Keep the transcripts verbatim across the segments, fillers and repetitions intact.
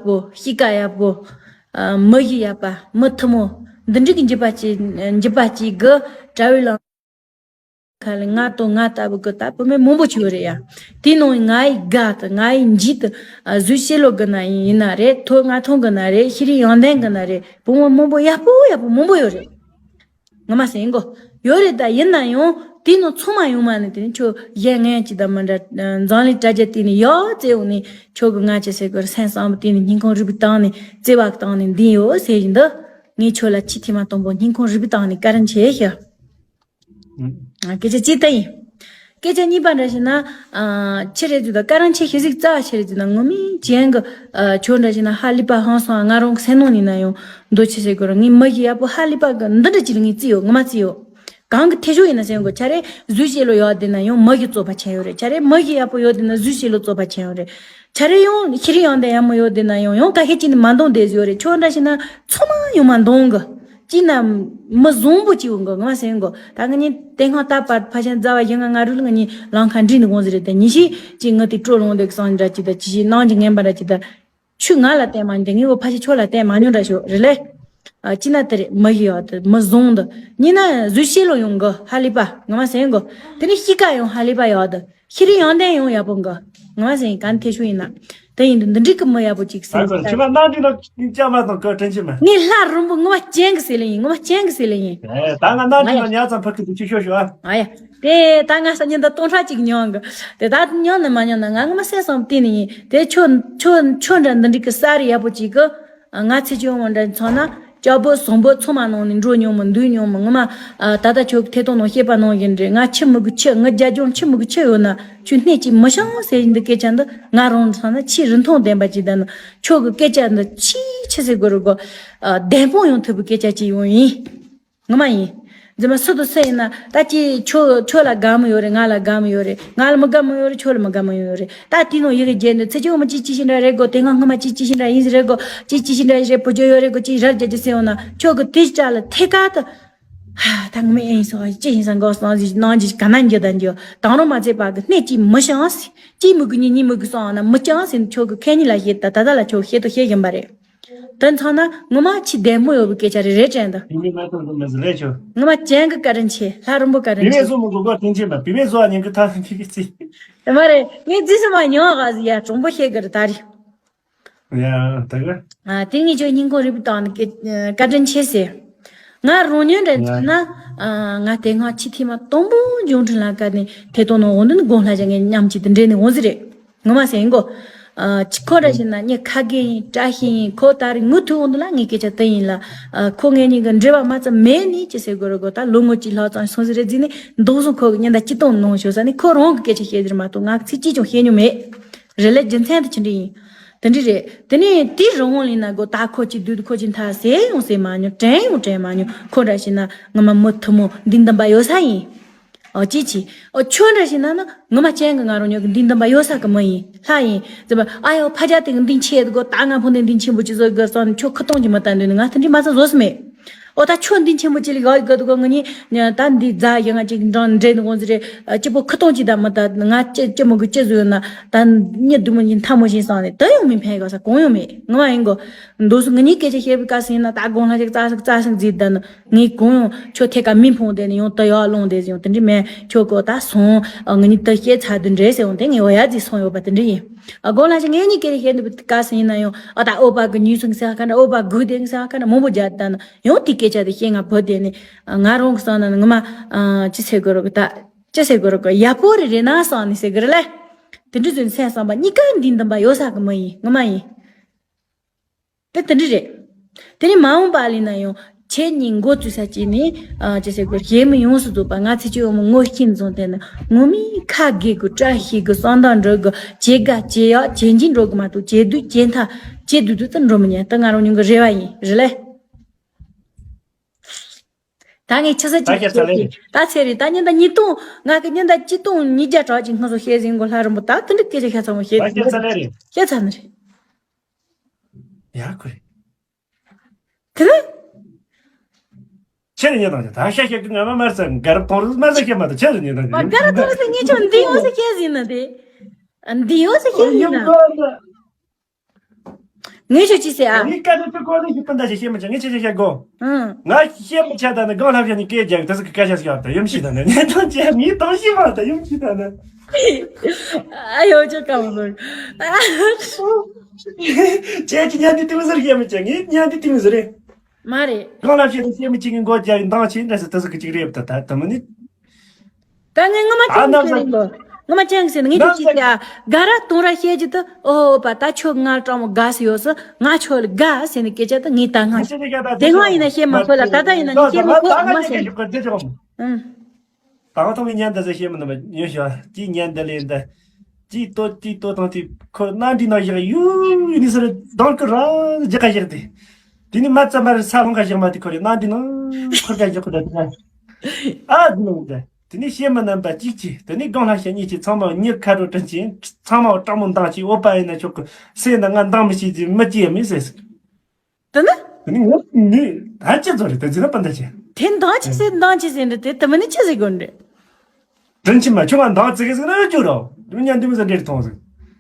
པོ། གཤིས་ཀ་ཡག་པོ། ཨ། མི་གཞི་ཡག་པ། མི་ཐུ་མོ། འདི་འདྲ་གི་འཇིབ་པ་ཅིག་འཇིབ་པ་ཅིག་གི་དྲ་བའི་ལམ་ཁ་ལ་ང་དང་ང་ལྟ་བུ་གི་ད་བུད་མེད་མང་པོ་ཅིག་ཡོད་རེད་ཡ། དེའི་ནང་ང་ཡི་དགའ་དང་ང་ཡི་འཇིགས་དང་། ཨ། གཟུགས་བྱད་ལོ་གི་ན་ཡིན་ན་རེད། ཐོ་ང་ཐོང་གི་ན་རེད། ཤེས་རིག་ཡོན་ཏན་གི་ན་རེད། བུ་མོ་མང་པོ་ཡག་པོ་ཡག་པོ་མང་པོ་ཡོད་རེད། ངོ་མ་ཟེར་གོ་ཡོད་རེད། ད་ཡིན་ན་ཡང་དེའི་ནང་ཚང་མ་ཡོང་མ་ནི་དེ་ནི་ཁྱོད་གཞན་ངན་ཅིག་དང་མི་འདྲ། འཛམ་གླིང་དྲ་རྒྱ་དེ་ནི་ཡག་བཙལ་འོང་ནི་ཁྱོད་གི་ང་ཅི་ཟེར་དགོས་རེད། སེམས་བཟང་པོ་དེ་ནི་སྙིང་ཁོང་རུས་པའི་གཏིང་ནས་བརྩེ་བ་གི་གཏིང་ནས་འདི་ཡོད་ཟེར་བཞིན་དུ། ངས་ཁྱོད་ལ་ཆེས་ཐེངས་མ་དང་པོ་སྙིང་ཁོང་རུས་པའི་གཏིང་ནས་བཀའ་དྲིན་ཆེ་ཞུ། ཨ། སྐད་ཆ་གཅིག་ད་ཡིན། སྐད་ཆ་གཉིས་པ་འདྲ་ཞིག་ན། ཨ། ཆི་རེད་ཟེར་ན། བཀའ་དྲིན་ཆེ་ཞུ་ཟིག་རྩ་བ་ཆི་རེད་ཟེར་ན། ངོ་མའི་རྐྱེན་གི། ཨ། ཁྱོད་འདྲ་ཞིག་ན་ཧ་ལས་པ་ཧང་སང་། ང་རང་གི་སེམས་ནང་ནས་ན་ཡང་འདོད་ཆི་ཟེར་དགོས་ར། ངའི་མི་གཞི་ཡག་པོ་ཧ་ལས་པ་གི་འདི་འདྲ་ཅིག་ལ་ངས་བརྩི་ཡོད། ངོ་མ་བརྩི་ཡོད། གང་གི་ཐད་ཤོག་ཡིན་ན་ཟེར་གོ་ཆ་རེ་གཟུགས་བྱད་ལོ་ཡག་བསྡད་ན་ཡང་མི་གཞི་རྩོད་པ་ཆེན་ཡོད་རེད། ཆ་རེ་མི་གཞི་ཡག་པོ་ཡོད་བསྡད་ན་གཟུགས་བྱད་ལོ་རྩོད་པ་ཆེན་ཡོད་རེད། ཆ་རེ་ཡང་ཤེས་རིག་ཡོན་ཏན་ཡག་མོ་ཡོད་བསྡད་ན་ཡང་ཡང་ག་ཤེད་ཅིག་ནི་མ་འདང་བསྡད་ཡོད་རེད། ཁྱོད་འདྲ་ཞིག་ན་ཚང་མ་ཡང་མ་འདང་གི་ཅིག་ན་མི་བཟང་པོ་ཅིག་ཡོང་གི། ངོ་མ་ཟེར་གོ་ད་ང་གཉིས་དེ་སྔ་ད་བར་ཕལ་ཆེར་ཟླ་བ་བཞི་ལྔ་ལྔ་དྲུག་ལ་ང་གཉིས་ལམ་ཁ་འགྲིག་ནི་དགོངས་ཟེར་རེད། ད་ཉིན་ཤས་ཅིག་ངའི་དེ་སྤྲོ་ལངས་འདུག་བསམ་འདྲ་ཅིག་ད་ཅི་ཞིག་གནང་གི་ངན་པ་འདྲ་ཅིག་ད། ཁྱོད་ང་ལ་བརྟེན་མ་འདི་ངས་འོ་ཕལ་ཆེར་ཁྱོད་ལ་བརྟེན་མ་མྱོང་འདྲ་ཞོག་རེད་ལེ། ཨ། ཅི་ན་དེ་རེད། མི་གཞི་ཡག་དེ་མི་བཟང་དེ། གཉིས་ན་གཟུགས་བྱད་ལོ་ཡང་གི་ཧ་ལས་པ། ངོ་མ་ཟེར་གོ་དེ་ནི་གཤིས་ཀ་ཡང་ཧ་ལས་པ་ཡག་དེ། ཤེས་རིག་ཡོན་ཏན་ཡང་ཡག་པོ་གི་ངོ་མ་ཟེར་ག་ནི་ཐད་ཤོག་ཡིན་ན། དེ་ཡིན་དུས་འདི་འགྲིག་གི་མི་ཡག་པོ་ཅིག་ཟེར། ད་གོ་ཁྱེད་མ་གནང་འདི་ལ་ཅག་མ་དང་གོ་དྲན་ཆེ་མ། ངས་ལྷ་རིན་པོ་ངོ་མ་ཅན་གི་ཟེར་ལེ་ཡིན། ངོ་མ་ཅན་གི་ཟེར་ལེ་ཡིན། ཨེ། ད་ང་གནང་འདི་ལ་ཉག་ཙམ་ཕར་ཁི་དུ་ཅི་ཤོག་ཤོག་ཨ། ཨ་ཡ། དེ་ད་ང་སང་ཉིན་ད་སྟོང་ཕྲག་གཅིག་མྱོང་གི་དེ་ད་མྱོང་ན་མ་མྱོང་ན་ང་ངོ་མ་སེམས་བསམ་བཏང་ནི་ཡིན། དེ་ཁྱོད་ཁྱོད་ཁྱོད་འདྲ་འདི་འགྲིག་གི་ས་རི་ཡག་པོ་ཅིག་གི་ང་ཚེ་སྐྱོང་བ་འདྲ་ཚང་ན་སྐྱ་བོ་བཟང་པོ་ཚང་མ་ནང་ནས་འགྲོ་མྱོང་མི་འདུག་མྱོང་མི་ངོ་མ། ཨ། ད་ལྟ་ཁྱོད་ཀྱི་ཐད་གཏོང་ནང་བཤད་པ་ནང་བཞིན་རེད། ང་ཆི་མི་དགོས་ཆི། ངའི་རྒྱབ་ལྗོངས་ཆི་མི་དགོས་ཆི་ཡོད་ན་ཁྱོད་སྣེ་གཅིག་མི་བྱང་ཟེར་བཞིན་འདི་སྐད་ཆ་འདི་ང་རང་ཚང་ན་ཆེས་རིན་ཐང་ལྡན་པ་ཅིག་ད་ནི་ཁྱོད་ཀྱི་སྐད་ཆ་འདི་ཆེས་ཆི་ཟེར་དགོས་རེད་གོ་ཨ། བདེན་དཔང་ཡོང་ཐུབ་པའི་སྐད་ཆ་ཅིག་ཡོང་ཡིན། ངོ་མ་ཡིན། རྫུན་མ་སུ་དང་སུ་ཡིན་ན་ད་ཅི་ཁྱོད་ཁྱོད་ལ་དགའ་མོ་ཡོད་རེད། ང་ལ་དགའ་མོ་ཡོད་རེད། ང་ལ་མི་དགའ་མོ་ཡོད་རེད། ཁྱོད་ལ་མི་དགའ་མོ་ཡོད་རེད། ད་དེ་ནང་ཡི་གེ་བརྒྱད་འདི་ཚེ་སྐྱོང་མི་ཅི་ཅི་ཞིག་འདྲ་རེད་གོ་དེ་སྔ་སྔ་མ་ཅི་ཅི་ཞིག་འདྲ་ཡིན་ཟེར་རེད་གོ་ཅི་ཅི་ཞིག་འདྲ་ཡིན་ཟེར་བུ་རྒྱུ་ཡོད་རེད་གོ་ཅི་རབ་རྒྱ་ཅི་ཟེར་ཡོང་ན་ཁྱོད་ཀྱི་དེ་ཅག་ལ་ཐད་ཀར་དུ། ཧ། ད་ངོ་མ་ཨེ་ཡིན་སོང་ཅི་ཡིན་སང་གོ་སང་ཟིག་ནང་ཅི་ག་ན་འགྱུར་ད་འགྱུར་དང་རོ་མ་ཚད་པ་གི་སྣེ་ཅི་མི་བྱང་ཟིག་ཅི་མི་དགོས་ཉིན་གཉིས་མི་དགོས་སོང་ན་མི་བྱང་ཟིག་ཁྱོད་ཀྱི་ཁས་ཉིན་ལ་བཤད་ད་ད་ད་ལ་ཁྱོད་བཤད་དོ་བཤད་བཞིན་པ་རེད། དོན་ཚང་ན་ངོ་མ་ཆེས་བདེ་མོ་ཡོད་པའི་སྐད་ཆ་རེ་རེ་དྲན་དང་། བི་མེད་མ་ཐོན་དུ་མི་ཟི་ལས་ཆོ། ངོ་མ་ཅན་གི་བཀའ་དྲིན་ཆེ། ལྷ་རིན་པོ་བཀའ་བི་དྲིན་མེད་ཆེ། བཟོ་མི་དགོས་གོ་དྲིན་ཆེ་མ། བི་མེད་བཟོ་བ་ཉིན་གི་ཐ་ཐིག་གི་ཚིག་དེ་མ་རེད། ངས་རྫི་སི་མ་ཉོ་ག་ཟི་ཡ་གྲོང་པོ་ཤེས་གི་རེད་ད་རེད། ཡ་ད་གི་ཨ། དེ་ངས་ཁྱོད་སྙིང་ཁོང་རུས་པའི་བཏང་ནི་བཀའ་དྲིན་ཆེ་ཟེར། ང་རང་ཉིད་འདྲ་ཡ་ན། ཨ། ང་དེ་སྔ་ཕྱི་ཐེངས་མ་དང་པོ་འབྱུང་འཕྲིན་ལ་བཀའ་ནས་ཐད་གཏོང་ནང་འོང་དུས་ནི་དགོང་ལྷ་ཞག་ངས་མཉམ་གཅིག་ཏུ་འབྲེལ་ནས་འོང་ཟི་རེད། ངོ་མ་ཟེར་ཡིན་གོ་ཨ། ཁོ་འདྲ་བྱས་ན་ངས་ཁ་རྒས་ཡིན། བཀྲ་ཤིས་ཡིན། ཁོ་ད་རེས་ངུ་ཐུག་འོང་དུས་ལ་ངས་སྐད་ཆ་དེ་ཡིན་ལ། ཨ། ཁོ་ངེད་གཉིས་ཀྱི་འབྲེལ་བ་མ་ཙམ་མེད་ནི་ཅི་ཟེར་དགོས་རེད་གོ་ད་ལོ་ངོ་གཅིག་ལྷག་ཙམ་སོང་ཟི་རེད་ཟེར་ནས་འདུག་སོང་། ཁོ་གི་ཉིན་ད་སྤྱི་བཏང་ནང་ཞོག་ས་ནས་ཁོ་རང་གི་སྐད་ཆ་བཤད་ཟི་རེད་མ་གཏོགས་ང་ཚིག་གཅིག་ཀྱང་བཤད་མྱོང་མེད། རེད་ལེ། རྒྱུ་མཚན་དེ་ཅི་འདྲ་ཡིན། དེ་འདྲ་རེད། དེ་ནས་དེའི་རི་བོང་ལིང་ན་གོ་ད་ཁོ་གཅིག་སྡུག་ཁོ་གཅིག་མཐའ་ཟེར་ཡང་ཟེར་མ་མྱོང་། དྲན་ཡང་དྲན་མ་མྱོང་། ཁོ་འདྲ་བྱས་ན་ངོ་མ་མི་ཐུ་མོ་འདི་འདུན་པ་ཡོད་ས་ཡིན། ཨོ་ཅི་ཅི། ཨོ་ཁྱོད་འདྲ་བྱས་ན་ན་ངོ་མ་ཅན་གི་ང་རང་ཉོ་གི་འདི་འདུན་པ་ཡོད་ས་གི་མི་ཡིན། ལྷ་ཡིན་ཟེར་བ། ཨ་ཡོ་ཕ་རྒྱ་དེ་གི་འདི་ཆེ་དགོ་ད་ང་ཕོ་འདི་འདི་ཆེན་པོ་ཅི་བཟོ་དགོས་སོང་ཁྱོད་ཁ་གཏོང་གི་མི་ལྟ་འདུག་ནི་ང་དེ་འདྲ་མ་ཚང་བཟོ་སི་མེད། ཨོ་ད་ཁྱོད་འདི་ཆེན་པོ་ཅི་ལ་ཡོད་དགོས་དགོ་ང་གཉིས་ད་འདི་རྫ་ཡི་ང་ཅིག་འགྲང་འདྲེ་ནི་དགོངས་ཟེར་རེད། སྐྱིད་པོ་ཁ་གཏོང་ཅི་ད་མི་ད་ང་ཅི་ཅི་མོ་གི་ཅི་བཟོས་ན་ད་གཉིད་སྡུག་མོ་ཡིན་ཐ་མོ་བཞིན་སང་ནས་ད་ཡང་མི་ཕན་ག་ས་གང་ཡང་མེད། ངོ་མ་ཡིན་གོ་འདུག་སུ་ང་གཉིས་སྐད་ཆ་བཤད་པའི་སྐབས་སུ་ཡིན་ན་ད་དགོང་ལྷ་ཅིག་རྩ་སུ་རྩ་སུ་འཛིན་ད་ནི་ངས་གང་ཡང་ཁྱོད་ཐད་ཀ་མི་ཕོངས་དེ་ནི་ཡང་ད་ཡག་ལོང་དེ་ཡང་དེ་འདྲི་མེད། ཁྱོད་གོ་ད་སོང་ང་གཉིས་ད་བཤད་ཚར་དུ་འདྲེ་ཟེར་འོང་དེ་ངས་འོ་ཡ་རྫིག་སོང་ཡོད་པ་དེ་འདྲི་ཡིན། ཨ་དགོང་ལྷ་ཅིག་ངས་གཉིས་སྐད་ཆ་བཤད་འདུག་པའི་སྐབས་སུ་ཡིན་ན་ཡང་ཨ་ད་ཨོ་པ་གི་ཉུས་སུ་ཟེར་ཁ་འདྲ་ཨོ་པ་གུ་དེ་ཟེར་ཁ་འདྲ་མང་པོ་རྒྱག་ད་ནི། ཡང་དེ་སྐད་ཆ་དེ་བཤད་ང་བུ་དེ་ནི་ང་རང་གི་བསམ་ན་ནི་ངོ་མ་ཅི་ཟེར་དགོས་རོགས་གི་ད་ཅི་ཟེར་དགོས་རོགས་གི་ཡག་པོ་རེ་རེ་ན་བསམ་ནི་ཟེར་གི་རེད་ལེ། དེ་འདྲ་ཟེར་ནི་སེམས་བསམ་པ་གཉིས་ཀ་འདི་འདུན་པ་ཡོད་ས་གི་མི་ཡིན་ངོ་མ་ཡིན། དེ་དེ་འདྲ་རེད། དེ་ནི་མ་འོངས་པ་ལ་ན་ཡང་ཁྱེད་གཉིས་འགོ་བཙུགས་ས་གཅིག་ནི་ཅི་ཟེར་དགོས་གཞས་མི་ཡོངས་སུ་རྫོགས་པ་ང་ཚོས་ཅི་ཡོང་མི་ངོ་ཤེས་ཚོང་དེ་ནི་ངོ་མའི་ཁ་དགེ་གི་བཀྲ་ཤིས་གི་བསམ་དང་འགྲོ་གི་ཇེ་དགའ་ཇེ་ཡག་ཇེ་འཇིག་འགྲོ་གི་མ་གཏོགས་ཇེ་སྡུག་ཇེ་མཐའ་ཇེ་སྡུག་ཏུ་ཏུ་འགྲོ་མི་ཉན་ད་ང་རང་ཉུང་གི་རེ་བ་ཡིན་རེད་ལེ། ད་ངས་ཆུ་ཚོད་གཅིག་ད་ཁྱེད་ཚ་ལེ་རེད། ད་ཚེ་རེད་ད་ཉིན་ད་ཉིས་སྟོང་ང་གི་ཉིན་ད་གཅིག་སྟོང་ཉིས་བརྒྱ་གྲགས་ཅིག་སྔ་སོ་བཤད་ཟིན་གོ་ལྷ་རིན་པོ་ད་དེ་འདྲ་སྐད་ཆ་ཤ་ཚ་མོ་བཤད་ད་ཁྱེད་ཚ་ལེ་རེད། ཤ་ཚ་ནི་རེད། ཡ་ཁོ་རེད། དེ་ནི། ཁྱེད་རེ་ཉན་དང་ད་ཤ་ཤ་གི་ང་མ་མར་ས་གར་ཐོང་རུ་མར་ས་ཤ་མ་ད་ཁྱེད་རེ་ཉན་དང་མ་གར་ཐོང་རུ་ས་ངས་ཆོ་འདི་ཡོང་ས་ཤ་ཟིན་ན་དེ། འདི་ཡོང་ས་ཤ་ཟིན་ན། ངས་ཁྱོད་ཅི་ཟེར་ཨ། ངས་སྐད་ཆ་ཅིག་གོ་ནས་ཞིག་སྤུན་ཟླ་ཞིག་བཤད་མི་བྱ། ངས་ཁྱེད་ཅག་བཤད་དགོ། ཨང་། ང་བཤད་མི་བྱ། ད་ནི་སྒང་ལྷག་བཤད་ནས་སྐད་རྒྱག་ད་ཟིག་གི་སྐད་ཆ་ཟིག་ཡོད། ད་ཡུམ་ཤི་ད་ནི་ངས་ཐང་ཆད། ངས་ཐང་ཤི་མ་ད་ཡུམ་ཤི་ད་ནི། ཨ་ཡོ་ཅོ་ཀ་མོ་ལོ། ཁྱེད་ཀྱི་ཉན་དུས་དེ་མི་ཟེར་བཤད་མི་བྱ། ངས་ཉན་དུས་དེ་མི་ཟེར་རེད། མ་རེད། སྒང་ལ་བཤད་ནས་བཤད་མི་གཅིག་གི་མགོ་རྒྱག་གི་འདང་ཆེ་འདྲ་ཟེར་ད་ཟིག་གི་ཅིག་རེད། ད་ད་ད་མི་ནི། ད་ངས་ངོ་མ་ཨ་ཅང་ནམ་ཟེར་ཟ་ཡིན་གོ། ངོ་མ་ཅང་ཟེར་ནས་ངས་ནམ་དེ་ཟ་ཅིག་ཡ་དགའ་ར་གཏོང་ར་བཤད་རྒྱུ་དུ། ཨོ་པ་ད་ཁྱོད་ང་སྤྲང་མོ་དགའ་སི་ཡོད་སི། ང་ཁྱོད་ལ་དགའ་ཟེར་ནས་སྐད་ཆ་དུ་ངས་ད་ང་། དེ་སྔ་ཡིན་ན་བཤད་མ་ཕོད་ལ། ད་ད་ཡིན་ན་ངས་བཤད་མ་ཕོད་ངོ་མ་ཟེར། ཨང་། དང་ཐོག་མའི་ཉན་ད་ཟེར་བཤད་མི་ནུས་པ་ཉོན་ཤོག་ཅི་ཉན་ད་ལེ་ད། ཅི་ཏོ་ཅི་ཏོ་དང་དེ་ཁོ་ནང་འདྲི་ནང་བཞག་ཡུ་ཡུ་ནི་སི་རེ་གདང་ཀི་ར་རྒྱག་ག་བཞག་དེ། དེ་ནི་མ་ཙམ་པར་ས་ལོང་ག་བཞག་མ་དེ་ཁོ་རེ་ནང་འདྲི་ནང་ཁོར་ག་བཞག་ཁོ་ད་དེ་ཨ་དེ་ནི་ད། དེ་ནི་བཤད་མི་རྣམ་པ་གཅིག་གྱིས་དེ་ནི་སྒང་ལ་བཤད་གཉིས་ཀྱིས་ཚང་མ་མྱི་ཁ་རོ་དྲིན་ཆེན། ཚང་མ་སྤྲང་མོ་འདང་ཆེ། འོ་པ་ཡིན་ན་ཆོག་གི་སེ་ན་ང་འདང་མི་ཤེས་ཀྱི་མི་སྐྱེ་མི་ཟེར། དེ་ནི། དེ་ནི་ངོ་ནི་ད་ཅི་ཚོ་རེད། དེ་ཚོ་ན་པ་འདྲ་ཆེ། དེ་འདང་ཅི་ཟེར་འདང་ཅི་ཟེར་འདྲ། དེ་དེ་མི་ནི་ཅི་ཟེར་དགོས་འདྲ། དྲིན་ཆེན་མ་ཁྱོད་ང་འདང་ཙི་གེ་ཟིག་ན་རྒྱུ་རོ། དེ་ཉན་དེ་མི་ཟ་འདྲེར་མཐོང་ཟིག་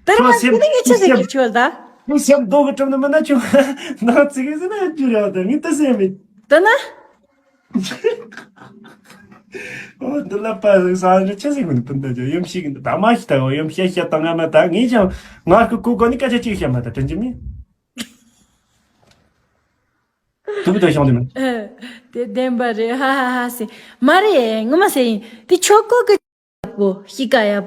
ད་རང་ཁྱོད་སེམས་དེ་ནི་ངས་ཅི་ཟེར་སེམས་གི་ཁྱོད་ད། ཁྱོད་སེམས་རྡོ་གི་གྲུབ་ནི་མིན་ན་ཁྱོད་ང་འདང་ཙི་གེ་ཟིག་ན་རྒྱུ་རོ། དེ་ངས་དེ་སེམས་མེད། དེ་ན། ཨོ་འདི་ལ་པ་ཟིག་ས་འདྲ་ཆེ་ཟིག་མིན་སྤུན་ཟླ་ཅོ་ཡུམ་ཤི་གི་འདི་ད་མ་ཤི་ད། ཡུམ་ཤི་ཤི་ད་ང་མ་ད་ངས་ཀྱང་ང་སྐུ་ཀུ་གོ་ནི་སྐད་ཆ་གཅིག་བཤད་མ་ད་དྲིན་ཆེན་མིན། དུ་བི་དོ་ཤོང་དུ་མིན། ཨ། དེ་བདེན་པ་རེད། ཧ་ཧ་ཧ་ཟེར། མ་རེད། ངོ་མ་ཟེར་ཡིན། དེ་ཆོག་གོ་གི། ཡག་པོ་གཤིས་ཀ་ཡག་པོ།